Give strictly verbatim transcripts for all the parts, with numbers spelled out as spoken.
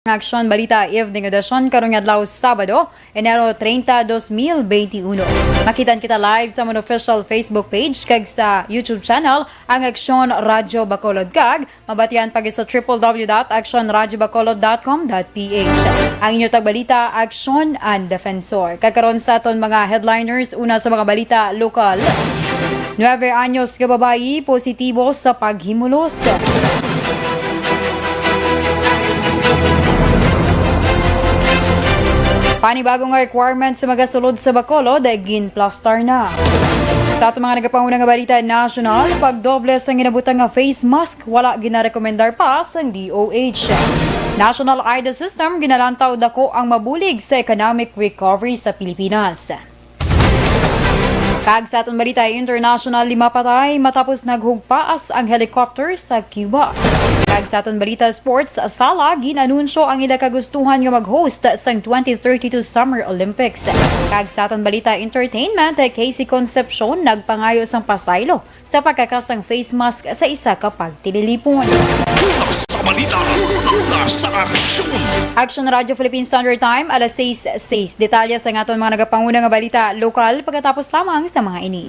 Aksyon Balita Evening Edition karong adlaw, Sabado, Enero treinta, dos mil beintiuno. Makitan kita live sa amon official Facebook page kag sa YouTube channel, ang Aksyon Radyo Bacolod, kag mabatian pa gid sa triple W dot aksyon radyo bacolod dot com dot P H. Ang inyo tagbalita, Aksyon and Defensor. Kag karon sa aton mga headliners, una sa mga balita lokal. Nuebe anyos nga babayi positibo sa paghimulos. Panibago nga requirements sa magasulod sa Bacolod, ginplastar na. Sa aton mga nagapanguna nga balita nasyonal, pagdoble sang ginabutang nga face mask, wala ginarekomendar pa sang D O H. National I D system, ginalantaw dako ang mabulig sa economic recovery sa Pilipinas. Kag sa aton balita international, lima patay matapos naghugpaas ang helicopter sa Cuba. Kag sa aton balita sports, Sala, gin-anunsyo ang ila kagustuhan nga mag-host sang twenty thirty-two Summer Olympics. Kag sa aton balita entertainment, Casey Concepcion nagpangayo sang pasaylo sa pagkakasang face mask sa isa ka pagtililipon. Una sa balita, una sa aksyon. Action Radio Philippine Standard Time, alas sais sais. Detalye sa aton mga nagapanguna nga balita lokal pagkatapos lamang sa mga ini.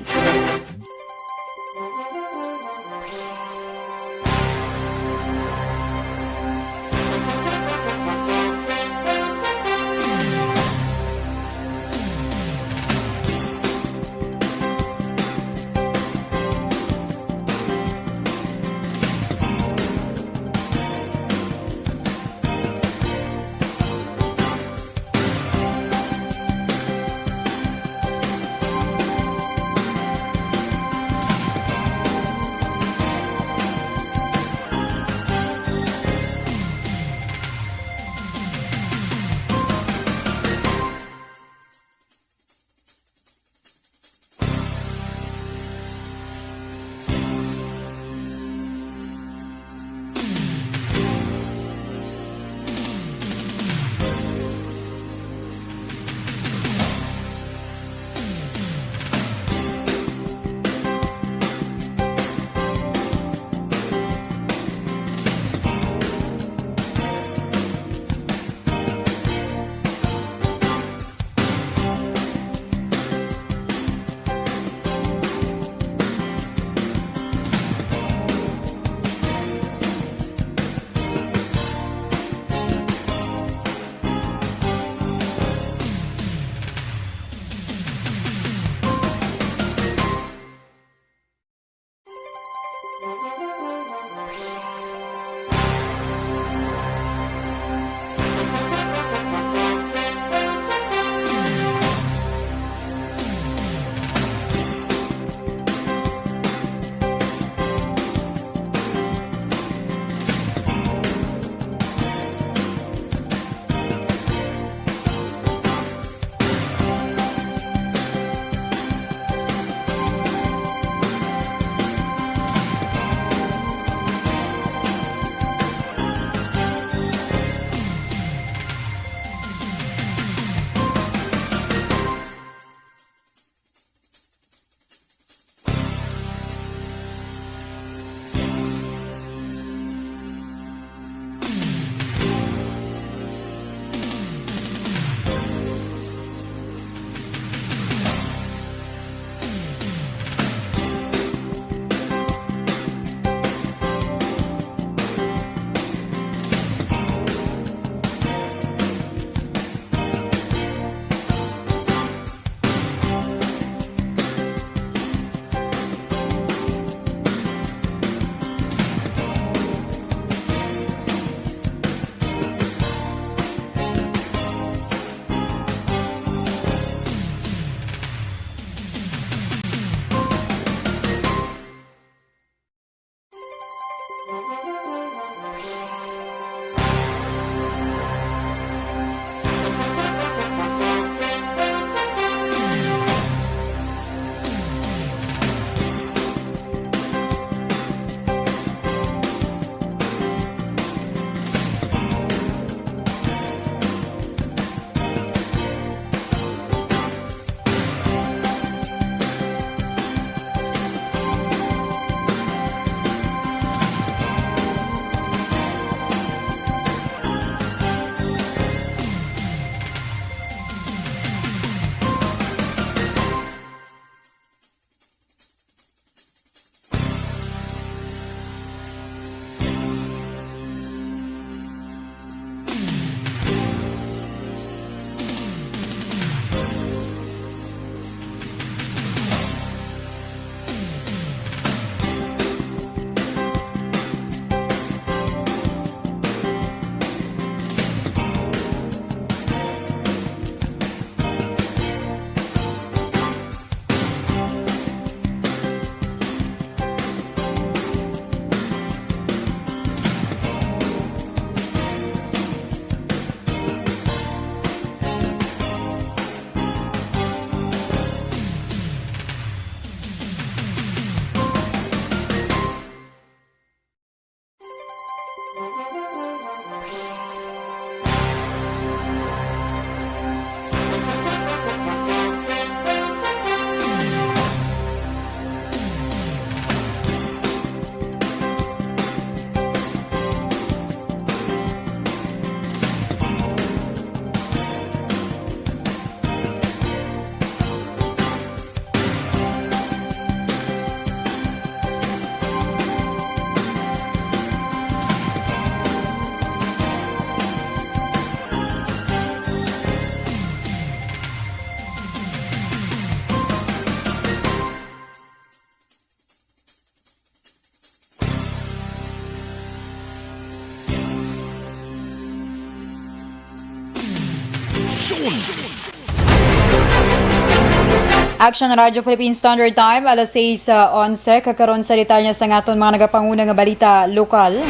Action Radio Philippine Standard Time, alas sais, ah, onse. Kakaron sa detalye sa aton mga nagapanguna nga balita lokal.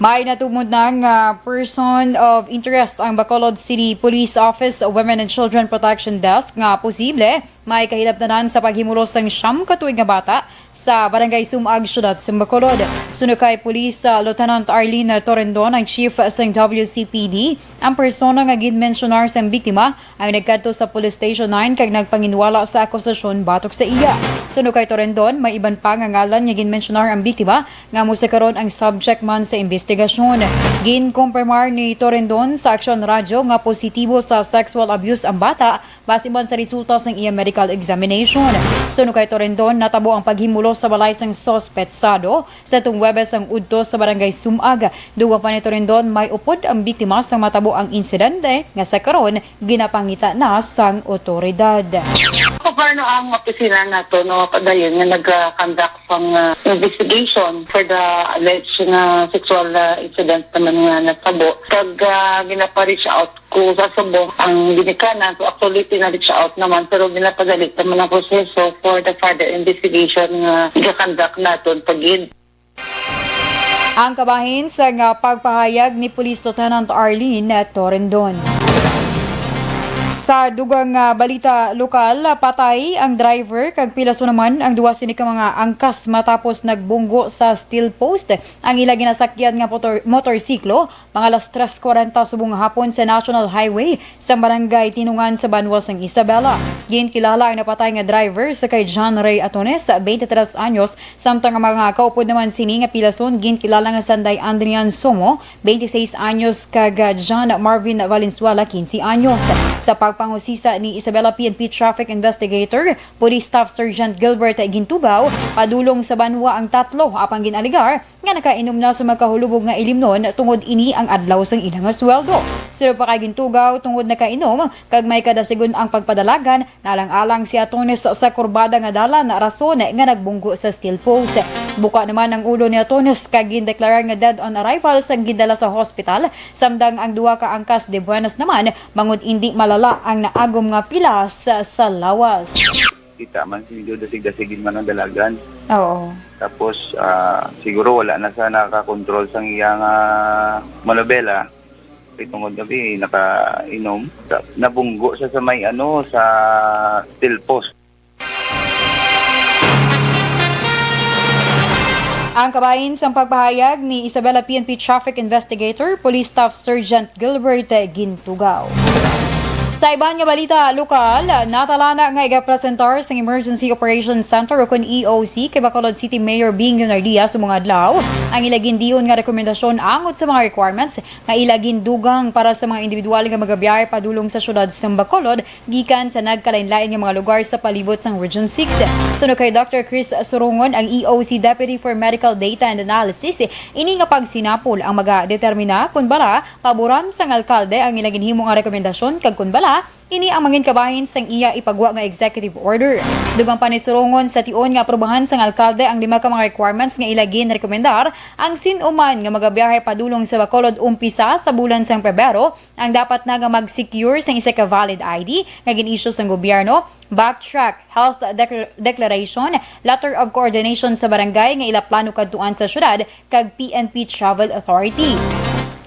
May natumod na nga person of interest ang Bacolod City Police Office Women and Children Protection Desk nga posible may kahinabtanan sa paghimulos sang siyam ka tuig nga bata sa Barangay Sumag, Siyudad sang Bacolod. Suno kay Police, ah, Lieutenant Arlene Torendon, ang chief sang W C P D, ang persona nga ginmensyonar sang biktima ay nagkadto sa Police Station nine kag nagpanginwala sa akusasyon batok sa iya. Suno kay Torendon, may iban pa nga ngalan nga ginmensyonar ang biktima nga amo sa karon ang subject man sa investigasyon. Ginkumpirmar ni Torendon sa Aksyon Radyo nga positibo sa sexual abuse ang bata base man sa resulta sang iya medical examination. Suno kay Torendon, natabo ang paghimulos sa balay sang suspetsado sa tuong Huwebes ang udto sa Barangay Sumag. Dugang pa ni Torendon, may upod ang biktima sang matabo ang insidente nga sa karon ginapangita na sang otoridad. So far, no, ang opisina nato, no, padayon nga nag-conduct sang, ah, investigation for the alleged nga sexual, ah, incident naman nga natabo. Pag, ah, ginapa-reach out ko sa subong ang ginikanan, so actually, pina-reach out naman, pero ginapadali naman ang proseso for the further investigation nga giga-conduct naton pagid. Ang kabahin sa nga pagpahayag ni Police Lieutenant Arlene Torendon. Sa dugang nga balita lokal, patay ang driver kag pilason naman ang duha sini ka mga angkas matapos nagbunggo sa steel post ang ila ginasakyan nga motor-, motorsiklo mga alas tres kwarenta subong nga hapon sa National Highway sa Barangay Tinungan sa banwa sang Isabela. Ginkilala ang napatay nga driver sa kay John Ray Atones, twenty-three anyos, samtang ang mga kaupod naman sini nga pilason ginkilala nga sanday Andrian Somo, twenty-six anyos, kag John Marvin Valenzuela, quince anyos. Sa pagpangusisa ni Isabela P N P Traffic Investigator, Police Staff Sergeant Gilbert Gintugaw, padulong sa banwa ang tatlo, apang gin-alegar nga nakainom na sa magkahulubog nga ilimnon tungod ini ang adlaw sang ila nga sweldo. Suno pa kay Gintugaw, tungod nakainom kag may kadasigon ang pagpadalagan, nalang-alang si Atones sa kurbada nga dalan, rason nga nagbunggo sa steel post. Buka naman ang ulo ni Atones kag gindeklarar nga dead on arrival sang gindala sa hospital, samtang ang duha ka angkas de buenas naman, bangod indi malala ang naagom nga pilas sa lawas. Kita man si medyo dasig-dasig man ang dalagan. Oo. Tapos, ah, siguro wala na sa nakakontrol sang iya nga manobela. Kay tungod gabi, nakainom. Sa, nabunggo sa, sa may ano, sa steel post. Ang kabahin sang pagpahayag ni Isabela P N P Traffic Investigator, Police Staff Sergeant Gilbert Gintugaw. Sa iban nga balita lokal, natalana nga igapresentar sang Emergency Operations Center o kon E O C kay Bacolod City Mayor Bing Leonardia sa mga adlaw ang ila gindiyon nga rekomendasyon angot sa mga requirements nga ila gindugang para sa mga individual nga magabiyahe padulong sa siyudad sang Bacolod gikan sa nagkalainlain nga mga lugar sa palibot sang Region six. Suno kay Doctor Chris Surungon, ang E O C Deputy for Medical Data and Analysis, ini nga pagsinapol ang magadetermina kon bala paboran sang alkalde ang ila ginhimo nga rekomendasyon kag kon bala ini ang mangin kabahin sang iya ipagwa nga executive order. Dugang pa ni Surungon, sa tion nga aprubahan sang alkalde ang lima ka mga requirements nga ila ginrekomendar, ang sin-o man nga magabiyahe padulong sa Bacolod umpisa sa bulan sang Pebrero ang dapat na nga mag-secure sang isa ka valid I D nga gin-issue sang gobyerno, backtrack, health declar-, declaration, letter of coordination sa barangay nga ila plano kadtuan sa syudad, kag P N P Travel Authority.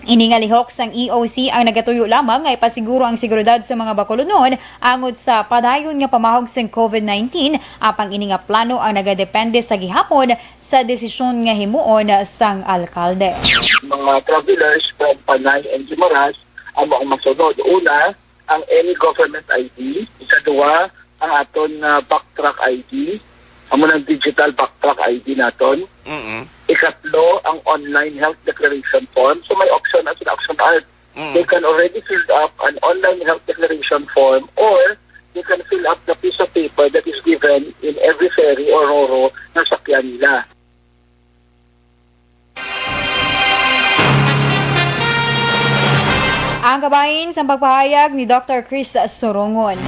Ini nga lihok sang E O C ang nagatuyo lamang nga ipasiguro ang seguridad sa mga Bacolodnon angot sa padayon nga pamahog sang COVID nineteen, apang ini nga plano ang nagadepende sa gihapon sa desisyon nga himuon sang alkalde. Mga travelers from Panay and Guimaras amo ang masunod. Una, ang any government I D. Ikaduha, ang aton nga backtrack I D. Amo nang digital backtrack I D naton. Mm-mm. Ikatlo, ang online health declaration form. So may option na sila, option art. Mm. They can already fill up an online health declaration form, or they can fill up the piece of paper that is given in every ferry or roro na sakyan nila. Ang kabahin sa pagpahayag ni Doctor Chris Sorongon.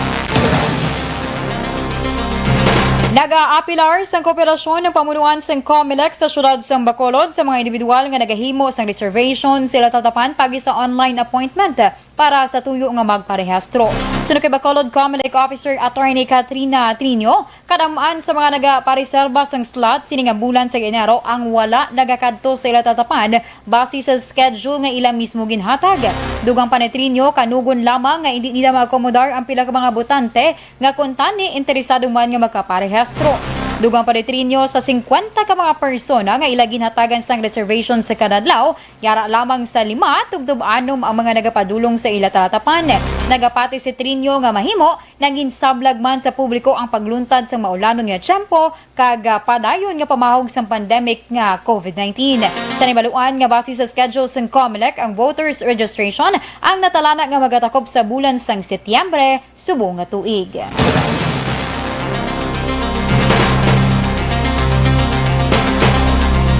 Nagaapilar sang kooperasyon ang pamunuan sang Comelec sa siyudad sang Bacolod sa mga individual nga nagahimo sang reservation sa ila tatapan paagi sa online appointment para sa tuyo nga magparehistro. Suno kay Bacolod Comelec Officer Attorney Katrina Trinio, kadam-an sa mga nagapareserba sang slot sini nga bulan sa Enero ang wala nagakadto sa ila tatapan base sa schedule nga ila mismo ginhatag. Dugang pa ni Trinio, kanugon lamang nga indi nila maakomodar ang pila ka mga botante nga kuntani interesado man nga makaparehistro. Dugang pa ni Trinio, sa singkwenta ka mga persona nga ila ginhatagan sang reservation sa kada adlaw, yara lamang sa lima tubtob anom ang mga nagapadulong sa ila talatapan. Nagapati si Trinio nga mahimo nangin sablag man sa publiko ang pagluntad sang maulanon nga tiyempo kag, ah, padayon nga pamahog sang pandemic nga covid nineteen. Sa nahibaluan nga base sa schedule sang Comelec, ang voters registration ang natalana nga magatakop sa bulan sang Setyembre subong nga tuig.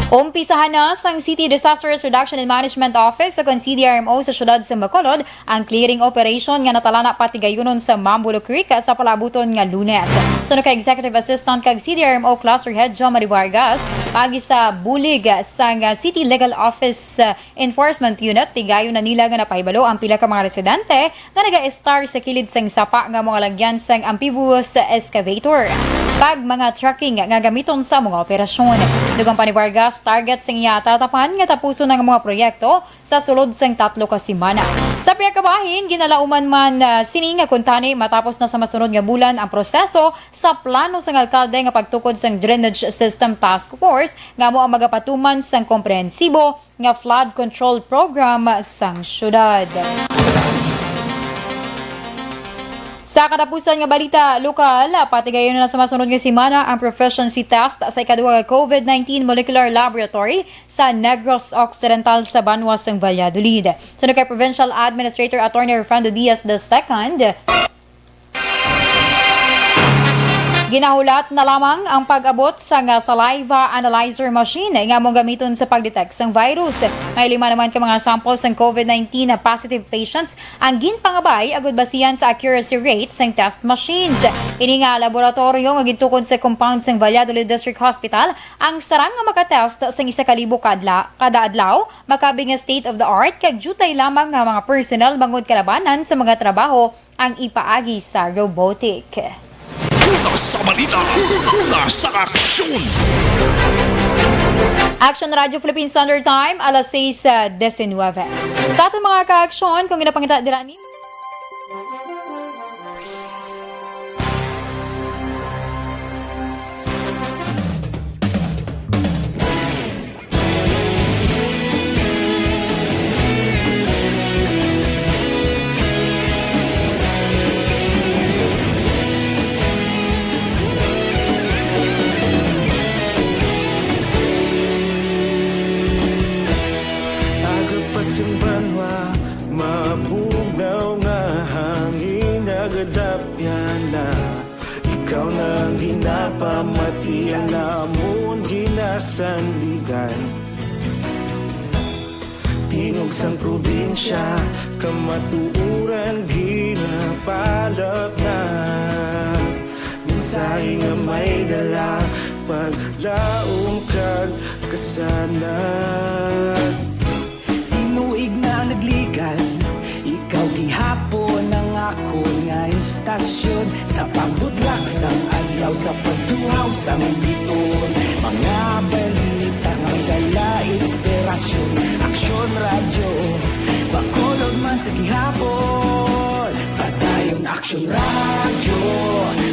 Umpisahan na sang City Disaster Risk Reduction and Management Office o kon C D R M O sa siyudad sa Bacolod ang clearing operation nga natalana patigayunon sa Mambulo Creek sa palabuton nga Lunes. Suno kay Executive Assistant kag C D R M O Cluster Head Jomari Vargas, paagi sa bulig sang City Legal Office, uh, Enforcement Unit, tigayon na nila nga napahibalo ang pila ka mga residente nga naga-estar sa kilid sang sapa nga mga lagyan sang amphibious excavator kag mga trucking nga gamiton sa mga operasyon. Dugang pa ni Vargas, target sang iya tatapan nga tapuson ang mga proyekto sa sulod sang tatlo ka semana. Sa pihak ka bahin, ginalauman man, ah, sini nga kuntani matapos na sa masunod nga bulan ang proseso sa plano sang alkalde nga pagtukod sang Drainage System Task Force nga amo ang magapatuman sang komprehensibo nga flood control program sang syudad. Sa katapusan nga balita lokal, patigayon na sa masunod nga semana ang proficiency test sa ikaduha nga covid nineteen molecular laboratory sa Negros Occidental sa banwa sang Valladolid. Suno kay Provincial Administrator Attorney Refrando Diaz the second, ginahulat na lamang ang pag-abot sang saliva analyzer machine nga amo gamiton sa pag-detect sang virus. May lima naman ka mga sample sang covid nineteen na positive patients ang ginpangabay agud basihan sa accuracy rate sang test machines. Ini nga laboratoryo nga gintukod sa compound sang Valladolid District Hospital ang sarang nga makatest sang isa ka libo kadla-, kada adlaw, makabi nga state of the art kag diutay lamang nga mga personnel bangod kalabanan sa mga trabaho ang ipaagi sa robotic. Una sa balita, una sa aksyon. Action Radio Philippine Standard Time, alas sais, ah, diecinueve. Sa aton mga kaaksyon, kung ginapangita dira ni Aga pa sing banwa, mabugnaw nga hangin, nagadapyan na. Ikaw na ang ginapamati, ang amon ginasandigan. Tingog sang probinsya, kamatuoran ginapalapnag. Mensahe nga may dala, paglaom kag kasanag. Tinuig na nagligad, ikaw gihapon ang akon nga istasyon. Sa pagbudlak sang adlaw, sa pagtuhaw sang biton, mga balita nga dala inspirasyon. Aksyon Radyo, Bacolod man sa gihapon. Padayon Aksyon Radyo,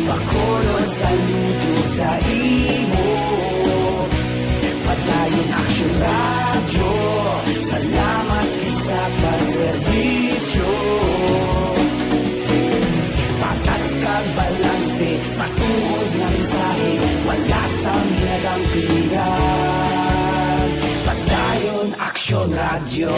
Bacolod, saludo sa imo. Padayon Aksyon Radyo, salamat gid sa pagserbisyo. Patas kag balanse, matuod nga mensahe, wala sang ginadampigan. Padayon Aksyon Radyo.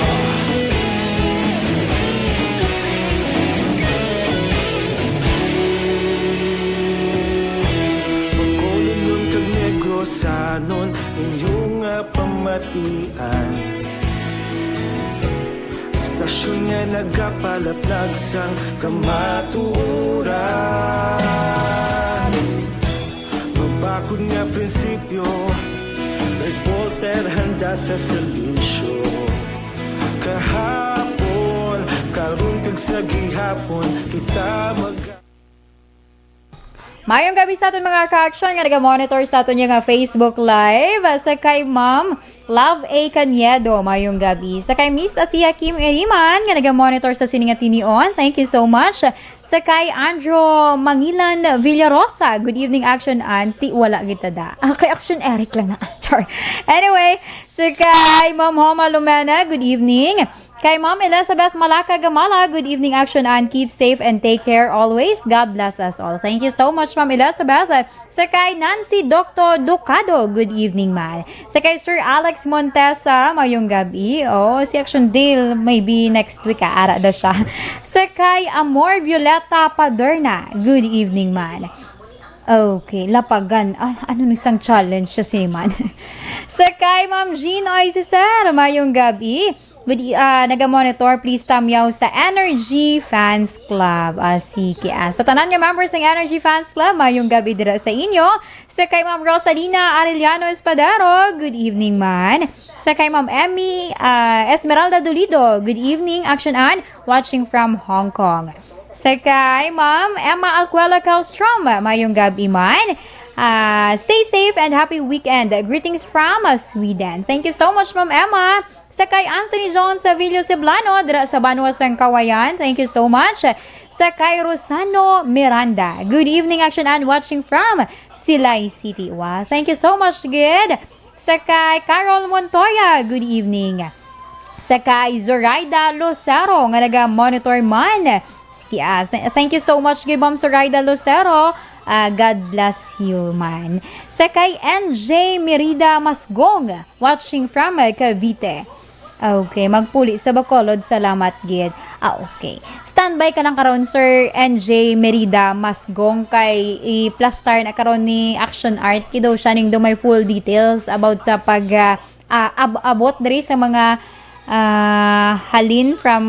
Bacolodnon kag Negrosanon, inyo nga pamatian. Istasyon nga nagapalaplag sang kamatuoran. Akon nga prinsipyo, reporter handa sa serbisyo. Kahapon, karon kag sa gihapon, kita mag- Mayong gabi sa aton mga ka-action nga naga-monitor sa aton nga Facebook Live. Sa kay Ma'am Love A Caniedo, mayong gabi. Sa kay Miss Athea Kim Iriman nga naga-monitor sa sini nga tinion, thank you so much. Sa kay Andrew Mangilan Villarosa, good evening, Action Auntie. Wala kita da. Ah, kay Action Eric lang na. Char. Anyway, sa kay Ma'am Homa Lumena, good evening. Kay Ma'am Elizabeth Malaka Gamala, good evening, Action Auntie. Keep safe and take care always. God bless us all. Thank you so much, Ma'am Elizabeth. Sa kay Nancy Doctor Ducado, good evening, man. Sa kay Sir Alex Montesa, mayong gabi. Oh, si Action Dale, maybe next week, ah, ara daw siya. Sa kay Amor Violeta Paderna, good evening, man. Okay, lapagan. Ah, ano nung isang challenge siya si man? Sa kay Ma'am Jean Oy Cesar, mayong gabi. Good, e- ah, naga-monitor, please tamyaw sa Energy Fans Club. Ah, sige. Ah, sa tanan nga members ng Energy Fans Club, mayong gabi dira sa inyo. Sa kay Ma'am Rosalina Arellano Espadero, good evening, man. Sa kay Ma'am Emmy ah, Esmeralda Dolido, good evening, Action Ann, watching from Hong Kong. Sa kay Ma'am Emma Alcuela Calstrom, mayong gabi, man. Ah, stay safe and happy weekend. Greetings from ah, Sweden. Thank you so much, Ma'am Emma. Sa kay Anthony John Savillo Ceblano, dira sa Banwa sang Kawayan. Thank you so much. Sa kay Rosano Miranda. Good evening, Action Ann, watching from Silay City. Wow, thank you so much, good. Sa kay Carol Montoya, good evening. Sa kay Zoraida Lucero, nga naga-monitor man. Sige, ah, th- thank you so much kay Ma'am Zoraida Lucero. Ah, God bless you, man. Sa kay N J Merida Masgong, watching from ah, Cavite. Okay, magpuli sa Bacolod. Salamat gid. Ah, okay. Standby ka lang karon, Sir N J Merida Masgong, kay i-plastar na karon ni Action Art. Kido siya ning do may full details about sa pag ah, ah, ab- abot diri sa mga ah, halin from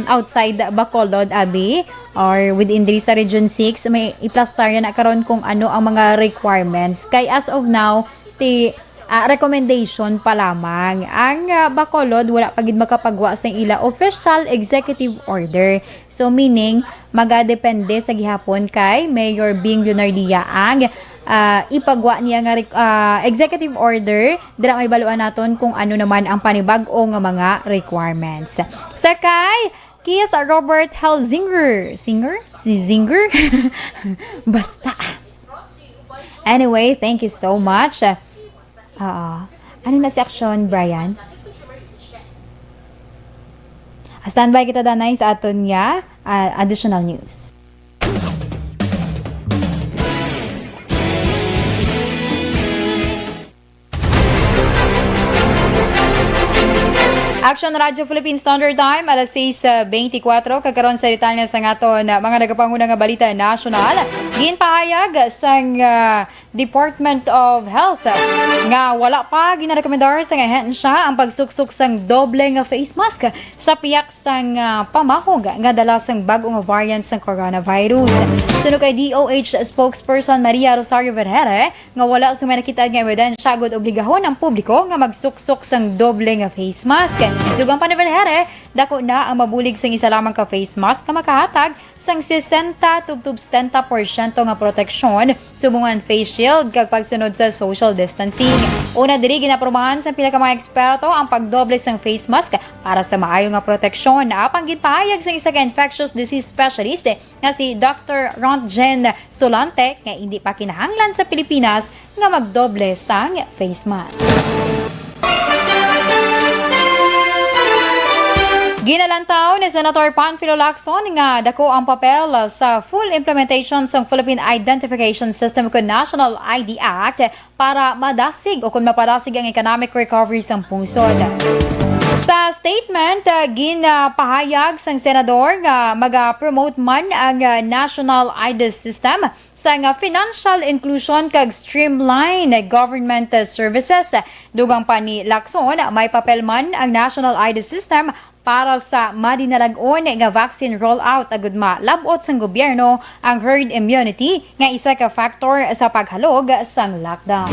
outside Bacolod, abi, or within diri sa Region six, may i-plastar na karon kung ano ang mga requirements. Kay as of now, ti ah, recommendation pa lamang. Ang ah, Bacolod wala pa gid makapagwa sa ila official executive order. So meaning, magadepende sa gihapon kay Mayor Bing Leonardia ang ah, ipagwa niya nga rec- ah, executive order. Dira may baluan naton kung ano naman ang panibag-o nga mga requirements. Sa kay Keith Robert Helzinger. Singer? Si Zinger? Basta. Anyway, thank you so much. Oo. Ano na si Action, Brian? Standby kita, danay, sa aton nga ah, additional news. Action Radio Philippine Standard Time, alas sais beintikwatro. Kag karon sa detalye sa aton mga nagapanguna nga balita nasyonal. Ginpahayag sang ah, Department of Health nga wala pa ginarekomendar sang ahensya ang pagsuksok sang doble nga face mask sa piyak sang ah, pamahog nga dala sang bag-o nga variant sang coronavirus. Suno kay D O H spokesperson Maria Rosario Vergere, nga wala sa may nakita nga ebidensya agud obligahon ang publiko nga magsuksok sang doble nga face mask. Dugang pa ni Vergere, dako na ang mabulig sang isa lamang ka face mask nga makahatag sang sesenta tubtob setenta porsyento nga proteksyon subong ang face shield kag pagsunod sa social distancing. Una diri, ginaprobahan sang pila ka mga eksperto ang pagdoble sang face mask para sa maayo nga proteksyon. Apang ginpahayag sang isa ka infectious disease specialist nga si Doctor Rontgen Solante nga indi pa kinahanglan sa Pilipinas nga magdoble sang face mask. Ginalantaw ni Senator Panfilo Lacson nga dako ang papel sa full implementation sang Philippine Identification System ukon National I D Act para madasig o kung mapadasig ang economic recovery sang pungsod. Sa statement, ah, ginapahayag sang senador nga maga-promote man ang ah, national I D system sang ah, financial inclusion kag streamline government ah, services. Dugang pa ni Lacson, may papel man ang national I D system para sa madinalag-on nga vaccine rollout agud malab-ot sang gobyerno ang herd immunity nga isa ka factor sa paghalog sang lockdown.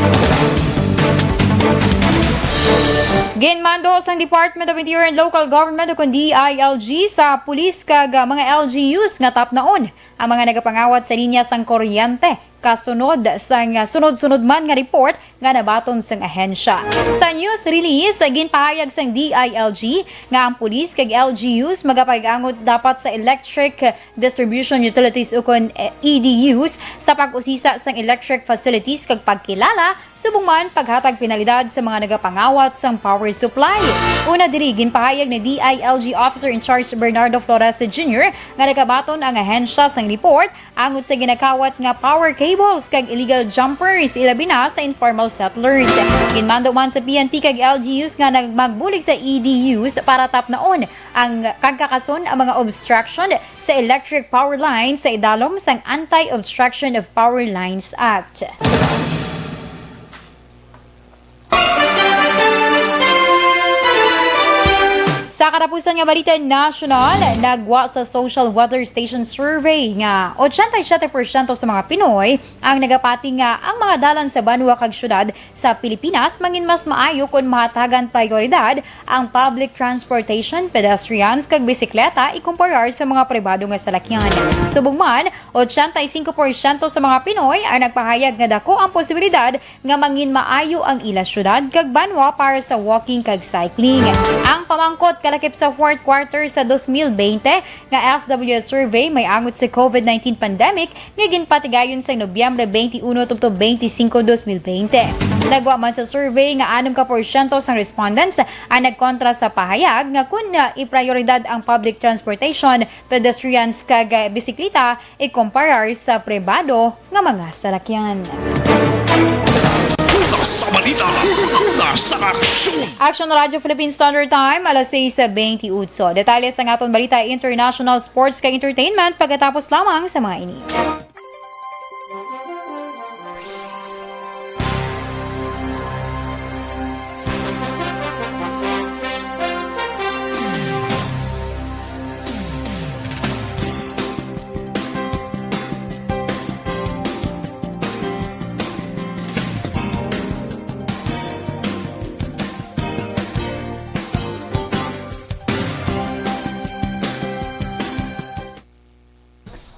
Ginmando sang Department of Interior and Local Government o kon D I L G sa pulis kag, ah, mga L G Us nga tapnaon ang mga nagapangawat sa linya sang kuryente kasunod sang sunod-sunod man nga report nga nabaton sang ahensya. Sa news release, ginpahayag sang D I L G nga ang pulis kag L G Us magapag-angot dapat sa electric distribution utilities ukon E D Us sa pag-usisa sang electric facilities kag pagkilala subong man paghatag penalidad sa mga nagapangawat sang power supply. Una diri, ginpahayag ni D I L G Officer in Charge Bernardo Flores Junior nga nagabaton ang ahensya sang report angot sa ginakawat nga power cables kag illegal jumpers, ilabi na sa informal settlers. Ginmando man sa P N P kag L G Us nga nag-, magbulig sa E D Us para tapnaon ang kagkakason ang mga obstruction sa electric power lines sa idalom sang Anti-Obstruction of Power Lines Act. Sa katapusan nga balita nasyonal, nagwa sa Social Weather Station Survey nga ochenta y siete porsyento sa mga Pinoy ang nagapati nga ang mga dalan sa banwa kag syudad sa Pilipinas mangin mas maayo kon mahatagan prioridad ang public transportation, pedestrians, kag bisikleta ikumparar sa mga pribado nga salakyan. Subong man, ochenta y cinco porsyento sa mga Pinoy ang nagpahayag nga dako ang posibilidad nga mangin maayo ang ila syudad kag banwa para sa walking kag cycling. Ang pamangkot kalakip sa fourth quarter sa dos mil bente nga S W S survey may angot sa COVID nineteen pandemic nga ginpatigayon sa Nobyembre twenty-one tubtob twenty-five, dos mil bente. Nagwa man sa survey nga anom ka porsyento sang respondents ang nagkontra sa pahayag nga kun, ah, iprioridad ang public transportation, pedestrians kag, ah, bisikleta ikumparar sa pribado nga mga salakyan. Una sa balita, una sa aksyon. Action Radyo Philippine Standard Time, alas sais bentiocho. Detalye sa aton balita, international, sports kag entertainment pagkatapos lamang sa mga ini.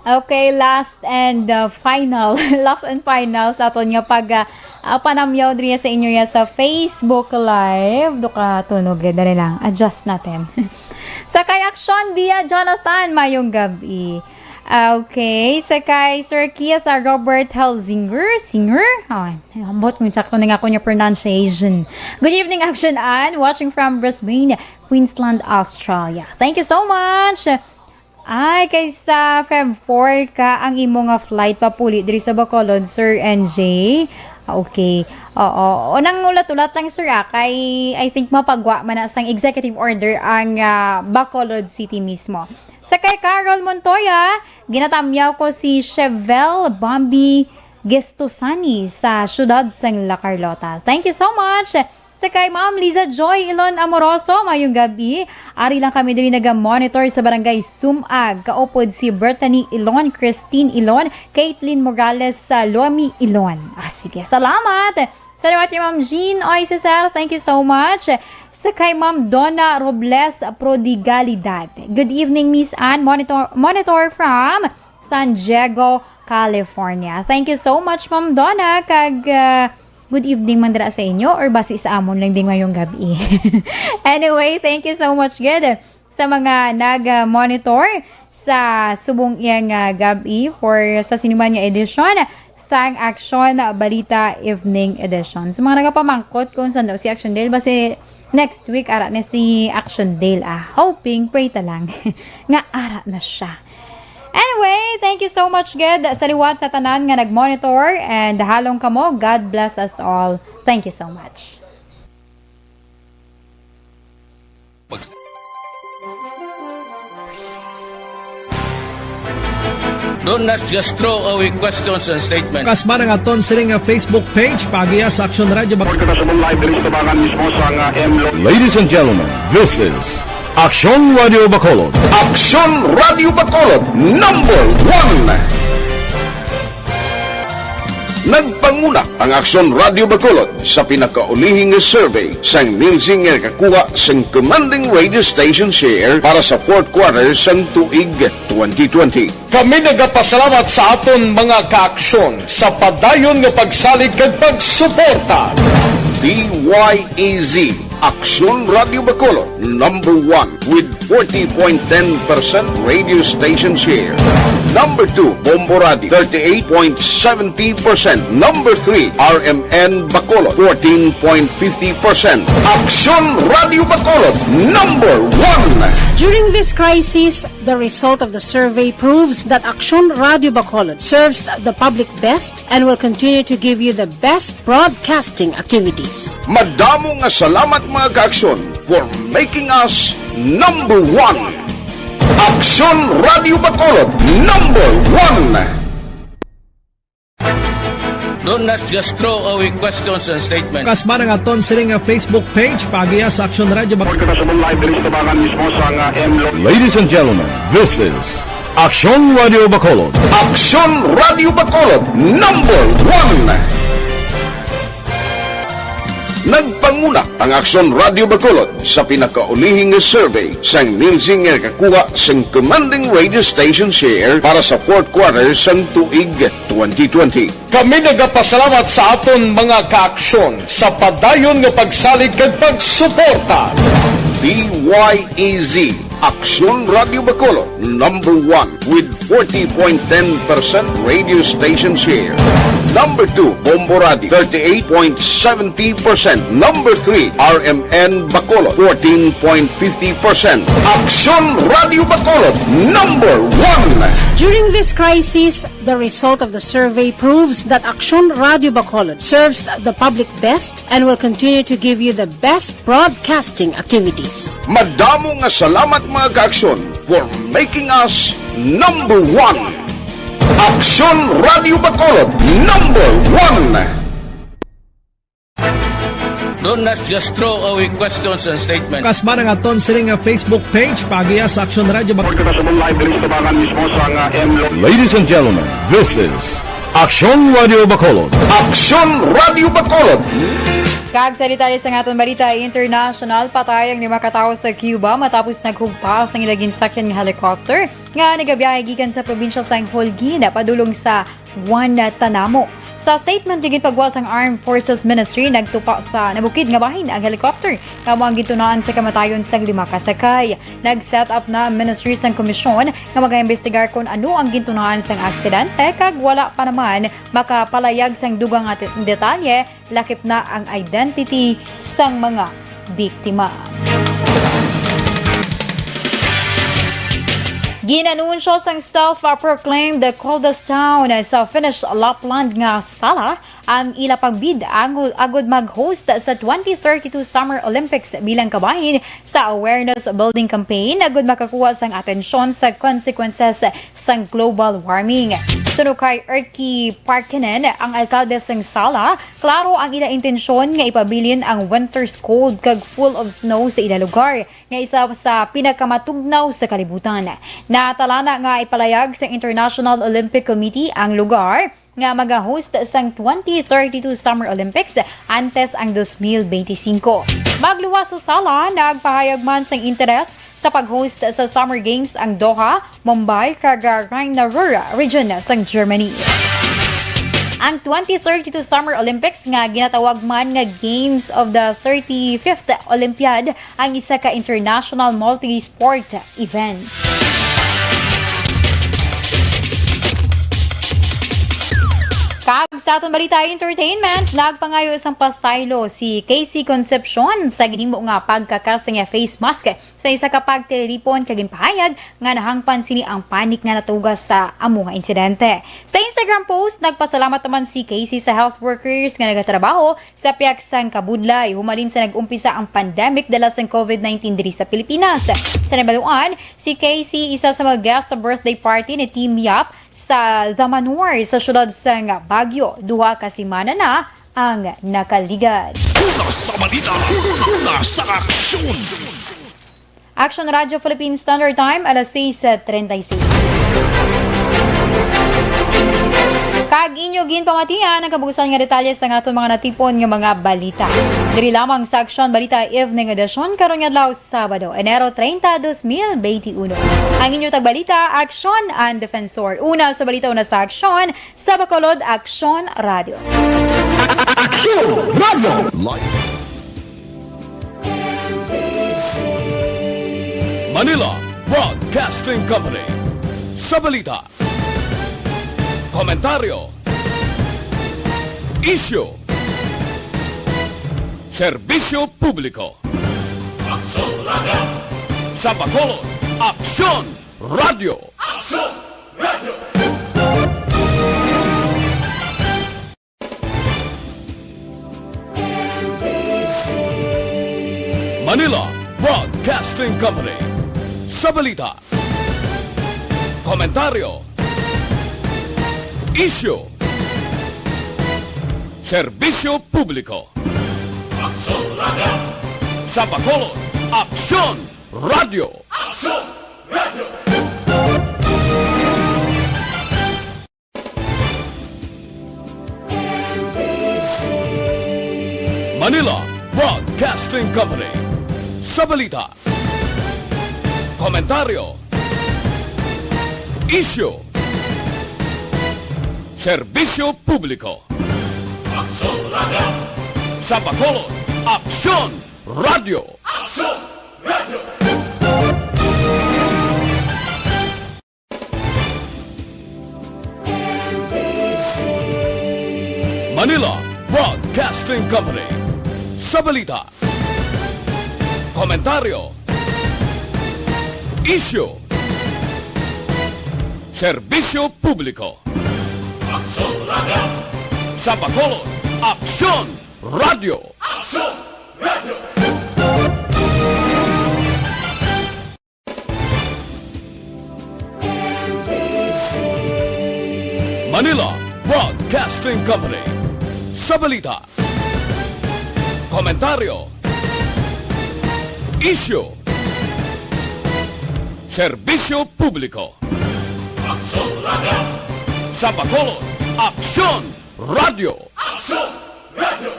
Okay, last and, uh, final. Last and final sa aton nga pag, uh, uh, panamyaw diri sa inyo ya sa Facebook Live. Duka tunog, eh. Dali lang. Adjust natin. Sa kay Action Bia Jonathan, mayong gabi. Okay, sa kay Sir Keith, uh, Robert Helsinger, Singer? Oh, ambot kung sakto na nga ako niya pronunciation. Good evening, Action Ann. Watching from Brisbane, Queensland, Australia. Thank you so much. Ay, kay sa Feb four ka ang imo nga flight papuli diri sa Bacolod, Sir N J? Ah, okay. Oo. O, nang ulat-ulat lang, sir, ah, kay I think mapagwa man na sang executive order ang, ah, Bacolod City mismo. Sa kay Carol Montoya, ginatamyaw ko si Chevel Bambi Gestosani sa siyudad sang La Carlota. Thank you so much. Sa kay Ma'am Liza Joy Ilon Amoroso, mayong gabi. Ari lang kami diri naga-monitor sa Barangay Sumag. Kaupod si Brittany Ilon, Christine Ilon, Caitlin Morales, sa Lomi Ilon. Ah, sige, salamat. Sa liwat ni Ma'am Jean Oy Cesar, thank you so much. Sa kay Ma'am Donna Robles Prodigalidad. Good evening, Miss Ann. Monitor, monitor from San Diego, California. Thank you so much, Ma'am Donna. Kag, uh, good evening man dira sa inyo or basi sa amon lang din ngayong gabi. Anyway, thank you so much, good, sa mga nag-monitor sa subong iyang, ah, gab-i for sa sinuman nga edisyon sang Action Balita Evening Edition. Sa mga nagapamangkot kung saan daw si Action Dale, basi next week ara na si Action Dale, ah. Hoping, pray ta lang nga ara na siya. Anyway, thank you so much, gid, sa liwat sa tanan nga nag-monitor, and halong kamo, God bless us all. Thank you so much. Pag- Don't not just throw away questions and statements. Kasman ang aton sining nga Facebook page, paagiha sa Action Radio. Report kita sa live diri sa tubangan mismo sa nga M Lo- Ladies and gentlemen, this is Aksyon Radio Bacolod. Aksyon Radio Bacolod, number one. Nagpanguna ang Aksyon Radio Bacolod sa pinakaulihi nga survey sang Nielsen nga nakakuha sang commanding radio station share para sa fourth quarter sang tuig twenty twenty. Kami nagapasalamat sa aton mga kaaksyon sa padayon nga pagsalig kag pagsuporta. D Y E Z, Aksyon Radio Bacolod, number one with forty point ten percent radio station share. Number two, Bombo Radio, thirty-eight point seventy percent. Number three, R M N Bacolod, fourteen point fifty percent. Aksyon Radio Bacolod, number one. During this crisis, the result of the survey proves that Aksyon Radio Bacolod serves the public best and will continue to give you the best broadcasting activities. Madamo nga salamat, mga kaaksyon, for making us number one. Aksyon Radio Bacolod, number one. Don't just throw away questions and statements. Kasman ang aton sini nga Facebook page, paagiha sa Aksyon Radio Bacolod. Report kita sa live diri sa tubangan mismo sa nga M Lo- Ladies and gentlemen, this is Aksyon Radio Bacolod. Aksyon Radio Bacolod, number one. Nagpanguna ang Aksyon Radio Bacolod sa pinakaulihi nga survey sang Nielsen nga nakakuha sang commanding radio station share para sa fourth quarter sang tuig twenty twenty. Kami nagapasalamat sa aton mga kaaksyon sa padayon nga pagsalig kag pagsuporta. D Y E Z, Aksyon Radio Bacolod, number one with forty point ten percent radio station share. Number two, Bombo Radio, thirty-eight point seventy percent. Number three, R M N Bacolod, fourteen point fifty percent. Aksyon Radio Bacolod, number one. During this crisis, the result of the survey proves that Aksyon Radio Bacolod serves the public best and will continue to give you the best broadcasting activities. Madamo nga salamat, mga kaaksyon, for making us number one. Aksyon Radio Bacolod, number one. Don't just throw away questions and statements. Kasman ang aton sini nga Facebook page, paagiha sa Aksyon Radio Bacolod. Report kita sa live diri sa tubangan mismo sa nga M Lo- Ladies and gentlemen, this is Aksyon Radio Bacolod. Aksyon Radio Bacolod. Kag sa detalye sang aton balita international, patay ang lima ka tawo sa Cuba matapos naghugpas ang ila ginsakyan nga helicopter nga nagabiyahe gikan sa probinsya sang Holguín padulong sa Guantanamo. Sa statement nga ginpagwa sang Armed Forces Ministry, nagtupa sa nabukid nga bahin ang helicopter nga amo ang gintunaan sa kamatayon sang lima ka sakay. Nag-set up na ang ministry sang komisyon nga magaimbestigar kon ano ang gintunaan sang aksidente, kag wala pa naman makapalayag sang dugang nga te-, detalye, lakip na ang identity sang mga biktima. Ginanunsyo sang self-proclaimed coldest town sa Finnish Lapland nga Salla ang ila pagbid ang, agud mag-host sa twenty thirty-two Summer Olympics bilang kabahin sa awareness building campaign agud makakuha sang atensyon sa consequences sang global warming. Suno kay Erkki Parkkinen, ang alkalde sang Salla, klaro ang ila intensyon nga ipabilin ang winter's cold kag full of snow sa ila lugar, nga isa sa pinakamatugnaw sa kalibutan. Natalana nga ipalayag sa International Olympic Committee ang lugar nga maga-host sang twenty thirty-two Summer Olympics antes ang dos mil benti singko. Magluwas sa Salla, nagpahayag man sang interes sa pag-host sa Summer Games ang Doha, Mumbai, kag Rhein-Ruhr region sang Germany. Ang twenty thirty-two Summer Olympics, nga ginatawag man nga Games of the thirty-fifth Olympiad, ang isa ka international multi-sport event. Kag sa aton balita entertainment, nagpangayo sang pasaylo si Casey Concepcion sa ginhimo nga pagkakas niya face mask sa isa ka pagtililipon, kag ginpahayag nga nahangpan sini ang panic nga natuga sa amo nga insidente. Sa Instagram post, nagpasalamat naman si Casey sa health workers nga nagatrabaho sa pihak sang kabudlay humalin sa nag-umpisa ang pandemic dala sang covid nineteen diri sa Pilipinas. Sa nabaluan, si Casey isa sa mga guest sa birthday party ni Team Yap sa The Manor sa siyudad sang Baguio. Duha ka semana na ang nakaligad. Una sa balita, una sa aksyon. Action Radio Philippine Standard Time, alas sais treinta y seis. Kag inyo ginpamatian ang kabuusan nga detalye sang aton mga natipon nga mga balita. Diri lamang sa Action Balita Evening Edition karon nga adlaw, Sabado, Enero treinta, dos mil beinti uno. Ang inyo tagbalita, Action and Defensor. Una sa balita, una sa aksyon, sa Bacolod, Action Radio. Action Radio. Live. Manila Broadcasting Company. Sa balita, komentaryo, isyu, serbisyo publiko. Aksyon Radio. Sa Bacolod, Aksyon Radio. Aksyon Radio. Manila Broadcasting Company. Sa balita, komentaryo, isyu, serbisyo publiko. Aksyon Radio. Sa Bacolod, Aksyon Radio. Aksyon Radio. Manila Broadcasting Company. Sa balita, komentaryo, isyu, serbisyo publiko. Aksyon Radio. Sa Bacolod, Aksyon Radio. Aksyon Radio. Manila Broadcasting Company. Sa balita, komentaryo, isyu, serbisyo publiko. Aksyon Radio. Sa Bacolod, Aksyon Radio. Aksyon Radio. Manila Broadcasting Company. Sa balita, komentaryo, isyu, serbisyo publiko. Aksyon Radio. Sa Bacolod, Aksyon Radio. Aksyon Radio.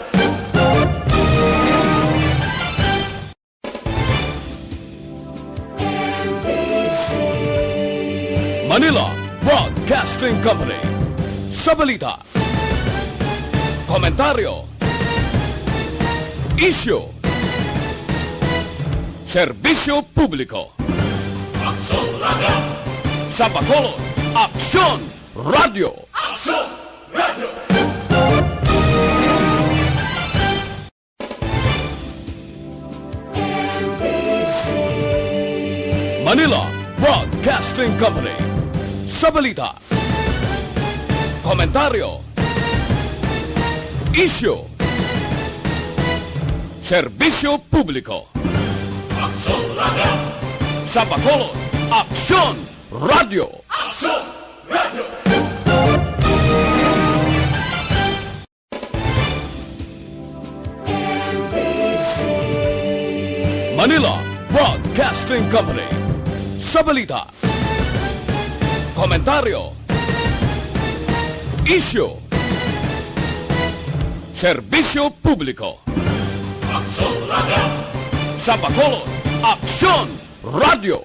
Manila Broadcasting Company. Sa balita, komentaryo, isyu, serbisyo publiko. Aksyon Radio. Sa Bacolod, Aksyon Radio. Aksyon Radio. Manila Broadcasting Company. Sa balita, komentaryo, isyu, serbisyo publiko. Aksyon Radio. Sa Bacolod, Aksyon Radio. Aksyon Radio. Manila Broadcasting Company. Sa balita, komentaryo, isyu, serbisyo publiko. Aksyon Radio. Sa Bacolod, Aksyon Radio.